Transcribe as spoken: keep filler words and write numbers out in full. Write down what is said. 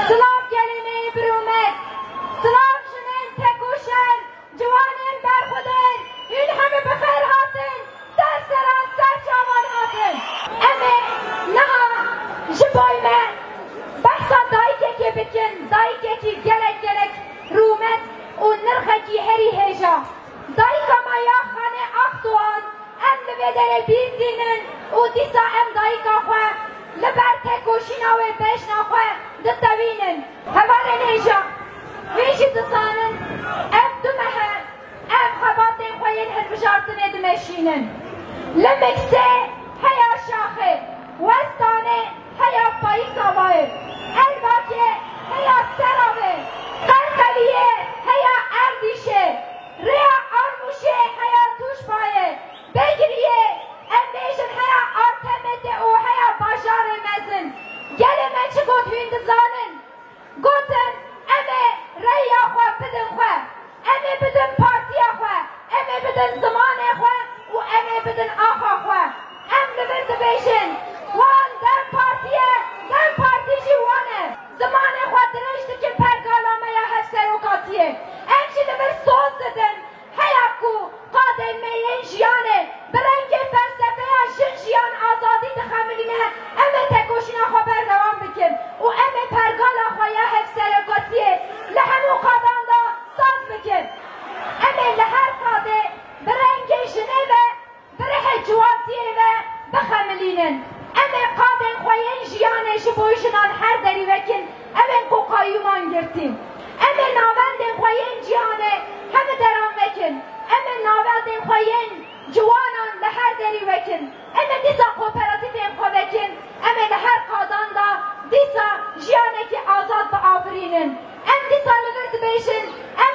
Silav gelê me yê birûmet. Silav jinên tekoşer, ciwanên berxwedar, hûn hemû bi xêr hatin, ser seran, ser çavan hatin. Em ê niha ji boy me behsa dayikekê bikin, dayikekî gelek gelek rûmet û nirxekî herî hêja. Dayika me ya Xanê Akdoğan, em li vê derê bîr tînin û dîsa em dayika xwe li ber tekoşîna wê bejna xwe ditewînin. Hevalên hêja, wê jî dizanin, ev du meh e, em xebatên xwe yên hilbijartinê dimeşînin. Li Miksê heya Şaxê, Westanê heya Payîz Avayê, Erbakê heya Seravê, Qerqeliyê heya Erdîşê, rêya Armûşê heya Tûşbayê, Begiriyê, em bêjin heya Artemetê û heya bajarê mezin. Gelê me çi got hûn dizanin? Gotin, em ê reya xwe bidin xwe, em ê bidin partiya xwe, em ê bidin zimanê xwe û em ê bidin axa xwe. Em li vir dibêjin, wan DEM Partî ye, DEM Partî jî wan e. Zimanê xwe dirêj dikin pergala me ya hevserokatiyê. Em jî li vir soz didin, heya ku qadên me yên jiyanê bi rengê felsefeya jin jiyan azadî dixemilîne, em ê tekoşîna xwe berdewam bikin û em ê pergala xwe ya hevserokatiyê li hemû qadan de saz bikin. Em ê li her qadê bi rengê jinê ve, bi rihê ciwantiyê ve bixemilînin. Em ê qadên xwe yên jiyanê ji bo jinan her derî vekin, em ê ku qeyûman girtî. Em ê navendên xwe yên cîhanê hemî deran vekin. Em ê navendên xwe yên ciwanan li her derî vekin. Em ê dîsa kooperatîfên xwe vekin. Em ê li her qadan de dîsa jiyanekî azad biafirînin. Em dîsa li vir dibêjin, em